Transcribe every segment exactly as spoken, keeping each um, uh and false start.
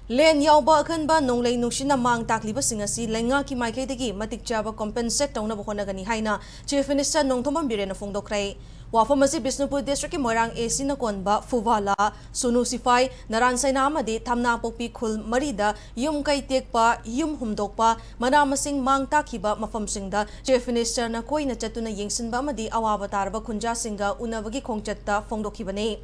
ꯂꯦꯟ ꯌꯥꯎꯕ ꯑꯀꯟꯕ ꯅꯣꯡꯂꯩ ꯅꯨꯡꯁꯤꯠꯅ ꯃꯥꯡ ꯇꯥꯛꯂꯤꯕꯁꯤꯡ ꯑꯁꯤ ꯂꯩꯉꯥꯛꯀꯤ ꯃꯥꯏꯀꯩꯗꯒꯤ ꯃꯇꯤꯛ ꯆꯥꯕ compensate ꯇꯧꯅꯕ ꯍꯣꯠꯅꯒꯅꯤ ꯍꯥꯏꯅ Chief Minister ꯅꯣꯡꯊꯣꯝꯕꯝ ꯕꯤꯔꯦꯟꯅ ꯐꯣꯡꯗꯣꯛꯈ꯭ꯔꯦ꯫ ꯋꯥꯐꯝ ꯑꯁꯤ ꯕꯤꯁꯅꯨꯄꯨꯔ district ꯀꯤ ꯃꯣꯏꯔꯥꯡ A C ꯅ ꯀꯣꯟꯕ ꯐꯨꯕꯥꯂꯥ, ꯁꯨꯅꯨ ꯁꯤꯐꯥꯏ, ꯅꯔꯥꯟ ꯁꯩꯅꯥ ꯑꯃꯗꯤ ꯊꯝꯅꯥꯄꯣꯛꯄꯤ ꯈꯨꯜ ꯃꯔꯤꯗ ꯌꯨꯝ ꯀꯩ ꯇꯦꯛꯄ, ꯌꯨꯝ ꯍꯨꯝꯗꯣꯛꯄ, ꯃꯅꯥ ꯃꯁꯤꯡ ꯃꯥꯡ ꯇꯥꯛꯈꯤꯕ ꯃꯐꯝꯁꯤꯡꯗ Chief Minister ꯅ ꯀꯣꯏꯅ ꯆꯠꯇꯨꯅ ꯌꯦꯡꯁꯤꯟꯕ ꯑꯃꯗꯤ ꯑꯋꯥꯕ ꯇꯥꯔꯕ ꯈꯨꯟꯖꯥꯁꯤꯡꯒ ꯎꯅꯕꯒꯤ ꯈꯣꯡꯆꯠꯇ ꯐꯣꯡꯗꯣꯛꯈꯤꯕꯅꯤ꯫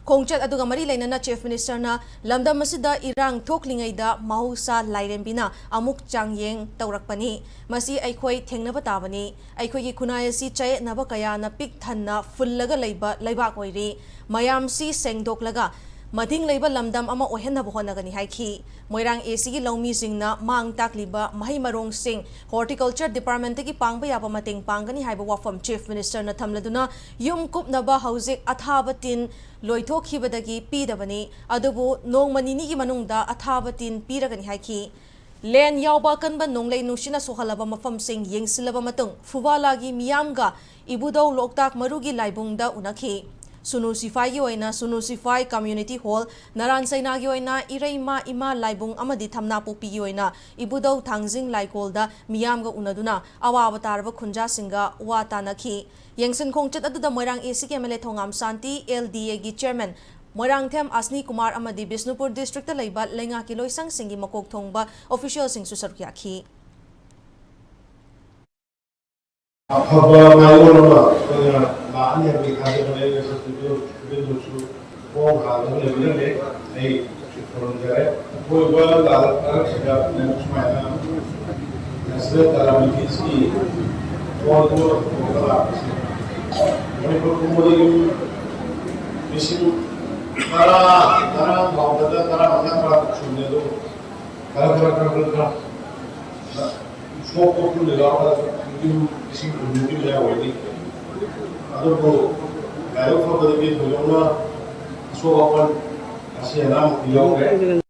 ꯈꯣꯡꯆꯠ ꯑꯗꯨꯒ ꯃꯔꯤ ꯂꯩꯅꯅ Chief Minister ꯅ ꯂꯝꯗꯝ ꯑꯁꯤꯗ ꯏꯔꯥꯡ ꯊꯣꯛꯂꯤꯉꯩꯗ ꯃꯍꯧꯁꯥ ꯂꯥꯏꯔꯦꯝꯕꯤꯅ ꯑꯃꯨꯛ ꯆꯥꯡꯌꯦꯡ ꯇꯧꯔꯛꯄꯅꯤ꯫ ꯃꯁꯤ ꯑꯩꯈꯣꯏ ꯊꯦꯡꯅꯕ ꯇꯥꯕꯅꯤ꯫ ꯑꯩꯈꯣꯏꯒꯤ ꯈꯨꯟꯅꯥꯏ ꯑꯁꯤ ꯆꯌꯦꯠꯅꯕ ꯀꯌꯥꯅ ꯄꯤꯛ ꯊꯟꯅ ꯐꯨꯜꯂꯒ ꯂꯩꯕ ꯂꯩꯕꯥꯛ ꯑꯣꯏꯔꯤ꯫ ꯃꯌꯥꯝꯁꯤ ꯁꯦꯡꯗꯣꯛꯂꯒ ꯃꯇꯤꯡ ꯂꯩꯕ ꯂꯝꯗꯝ ꯑꯃ ꯑꯣꯏꯍꯟꯅꯕ ꯍꯣꯠꯅꯒꯅꯤ ꯍꯥꯏꯈꯤ꯫ ꯃꯣꯏꯔꯥꯡ A C ꯒꯤ ꯂꯧꯃꯤꯁꯤꯡꯅ ꯃꯥꯡ ꯇꯥꯛꯂꯤꯕ ꯃꯍꯩ ꯃꯔꯣꯡꯁꯤꯡ Horticulture Department ꯇꯒꯤ ꯄꯥꯡꯕ ꯌꯥꯕ ꯃꯇꯦꯡ ꯄꯥꯡꯒꯅꯤ ꯍꯥꯏꯕ ꯋꯥꯐꯝ Chief Minister ꯅ ꯊꯝꯂꯗꯨꯅ ꯌꯨꯝ ꯀꯨꯞꯅꯕ ꯍꯧꯖꯤꯛ ꯑꯊꯥꯕ ꯇꯤꯟ ꯂꯣꯏꯊꯣꯛꯈꯤꯕꯗꯒꯤ ꯄꯤꯗꯕꯅꯤ, ꯑꯗꯨꯕꯨ ꯅꯣꯡꯃ ꯅꯤꯅꯤꯒꯤ ꯃꯅꯨꯡꯗ ꯑꯊꯥꯕ ꯇꯤꯟ ꯄꯤꯔꯒꯅꯤ ꯍꯥꯏꯈꯤ꯫ ꯂꯦꯟ ꯌꯥꯎꯕ ꯑꯀꯟꯕ ꯅꯣꯡꯂꯩ ꯅꯨꯡꯁꯤꯠꯅ ꯁꯣꯛꯍꯜꯂꯕ ꯃꯐꯝꯁꯤꯡ ꯌꯦꯡꯁꯤꯜꯂꯕ ꯃꯇꯨꯡ ꯐꯨꯕꯥꯂꯥꯒꯤ ꯃꯤꯌꯥꯝꯒ ꯏꯕꯨꯙꯧ ꯂꯣꯛꯇꯥꯛ ꯃꯔꯨꯒꯤ ꯂꯥꯏꯕꯨꯡꯗ ꯎꯅꯈꯤ꯫ ꯁꯨꯅꯨ ꯁꯤꯐꯥꯏꯒꯤ ꯑꯣꯏꯅ ꯁꯨꯅꯨ ꯁꯤꯐꯥꯏ Community Hall, ꯅꯔꯥꯟ ꯁꯩꯅꯥꯒꯤ ꯑꯣꯏꯅ ꯏꯔꯩꯃ ꯏꯃꯥ ꯂꯥꯏꯕꯨꯡ ꯑꯃꯗꯤ ꯊꯝꯅꯥꯄꯣꯛꯄꯤꯒꯤ ꯑꯣꯏꯅ ꯏꯕꯨꯙꯧ ꯊꯥꯡꯖꯤꯡ ꯂꯥꯏꯀꯣꯜꯗ ꯃꯤꯌꯥꯝꯒ ꯎꯅꯗꯨꯅ ꯑꯋꯥꯕ ꯇꯥꯔꯕ ꯈꯨꯟꯖꯥꯁꯤꯡꯒ ꯋꯥ ꯇꯥꯅꯈꯤ꯫ ꯌꯦꯡꯁꯤꯟ ꯈꯣꯡꯆꯠ ꯑꯗꯨꯗ ꯃꯣꯏꯔꯥꯡ A C ꯒꯤ M L A Thongam Shanti, L D A ꯒꯤ chairman ꯃꯣꯏꯔꯥꯡꯊꯦꯝ ꯑꯁꯅꯤ ꯀꯨꯃꯥꯔ ꯑꯃꯗꯤ ꯕꯤꯁꯅꯨꯄꯨꯔ district ꯇ ꯂꯩꯕ ꯂꯩꯉꯥꯛꯀꯤ ꯂꯣꯏꯁꯪꯁꯤꯡꯒꯤ ꯃꯀꯣꯛ ꯊꯣꯡꯕ official ꯁꯤꯡꯁꯨ ꯁꯔꯨꯛ ꯌꯥꯈꯤ꯫ ꯑꯐꯕ ꯃꯥꯏꯑꯣꯟ ꯑꯃ ꯑꯩꯈꯣꯏꯅ ꯂꯥꯛꯑꯅꯤ ꯍꯥꯏꯕꯒꯤ ꯊꯥꯖꯕ ꯂꯩ꯫ ꯉꯁꯤ ꯁꯤꯚꯤꯜ ꯁꯤꯚꯤꯜꯗꯁꯨ ꯊꯣꯡ ꯍꯥꯡꯗꯨꯅ ꯂꯩꯕꯤꯔꯝꯃꯦ꯫ ꯑꯩ ꯈꯨꯔꯨꯝꯖꯔꯦ꯫ ꯑꯀꯣꯏꯕ ꯂꯥꯜꯂꯛ ꯃꯔꯛꯁꯤꯗ ꯁꯨꯃꯥꯏꯅ National Calamities ꯀꯤ ꯊꯣꯡ ꯑꯗꯨꯃ ꯍꯥꯡꯗꯣꯛꯑꯒ ꯂꯥꯛꯄꯁꯦ ꯃꯅꯤꯄꯨꯔ ꯄꯨꯝꯕꯗ ꯌꯨꯝ ꯂꯤꯁꯤꯡ ꯇꯔꯥ, ꯇꯔꯥ ꯐꯥꯎꯕꯗ ꯇꯔꯥ ꯃꯉꯥ, ꯇꯔꯥ ꯇꯔꯨꯛ ꯁꯨꯕꯅꯦ꯫ ꯑꯗꯨ ꯈꯔ ꯈꯔ ꯈꯔ ꯈꯔ ꯈꯔ ꯁꯣꯛꯄ ꯄꯨꯟꯅ ꯌꯥꯎꯔꯒ ꯌꯨꯝ ꯂꯤꯁꯤꯡ ꯀꯨꯟꯃꯨꯛꯀꯤ ꯃꯌꯥ ꯑꯣꯏꯅꯤ꯫ ꯑꯗꯨꯕꯨ ꯂꯥꯏꯕꯛ ꯐꯕꯗꯒꯤ ꯊꯣꯏꯗꯣꯛꯅ ꯑꯁꯣꯛ ꯑꯄꯟ, ꯑꯁꯤ ꯑꯅꯥꯃꯛꯇꯤ ꯌꯥꯎꯗ꯭ꯔꯦ꯫